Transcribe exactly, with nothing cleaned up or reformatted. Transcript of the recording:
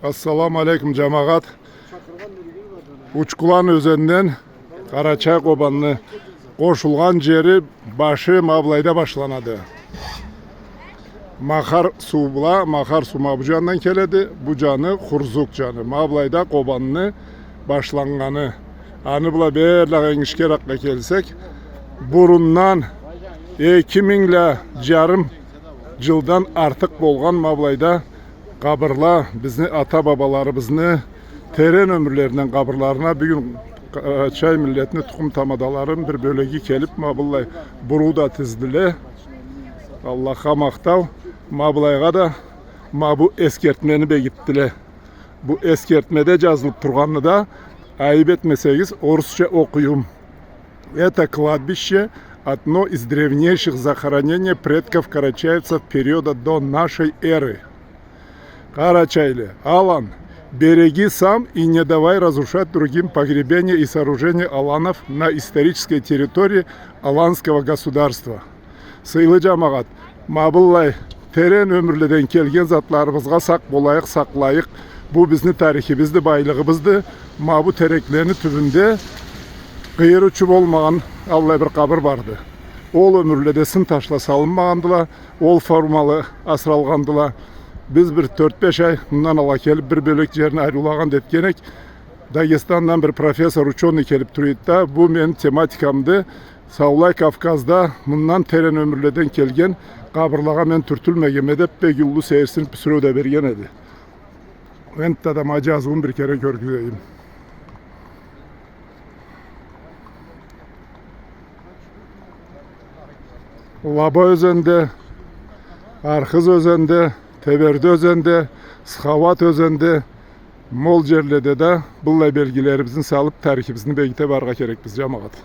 Ассаламу алейкум, джамагъат. Учкулан ёзенден Къарачай Къобанны къошулгъан джери, башы ма былайда башланады. Махар суу бла, Махар суу ма бу джандан келеди, бу джаны Хурзук джаны. Ма былайда Къобанны башланнганы. Аны бла берлакъ энгишгеракъгъа келсек, бурундан эки минг бла джарым джылдан артыкъ болгъан ма былайда къабырла, бизни ата-бабаларыбызны терен ёмюрлеринден къабырларына бюгюн, э, къарачай миллетни тукъум тамадаларын бир бёлеги келип, ма быллай буруу да тиздиле. Аллахха махтау, ма былайгъа да ма бу эсгертмени бегитдиле. Бу эсгертмеде джазылып тургъанны да, айып этмесегиз, орусча окъуюм. Это кладбище — одно из древнейших захоронений предков карачаевцев периода до нашей эры. Къарачайлы алан, береги сам и не давай разрушать другим погребения и сооружения аланов на исторической территории Аланского государства. Сыйлы джамагъат, ма быллай терен ёмюрледен келген затларыбызгъа сакъ болайыкъ, сакълайыкъ. Бу бизни тарихибизди, байлыгъыбызды. Ма бу тереклени тюбюнде къыйыры учу болмагъан аллай бир къабыр барды. Ол ёмюрледе сын ташла салынмагъандыла, ол формалы асыралгъандыла. Биз бир тёрт-беш ай мындан ала келип бир бёлек джерин ариулагъан да этген эк. Дагестандан бир профессор, учёный келип тура эди да, бу мени тематикамды. Саулай Кавказда мындан терен ёмюрледен келген къабырлагъа мен тюртюлмегенме деп, бек уллу сейирсинип бир сюреу да берген эди. Энтда да ма джазыуун бир кере кёргюзейим. Лаба ёзенде, Архыз ёзенде, Теберди ёзенде, Схауат ёзенде, мол джерледе да быллай белгилерибизни салып, тарихибизни бегите барыргъа керекбиз, джамагъат.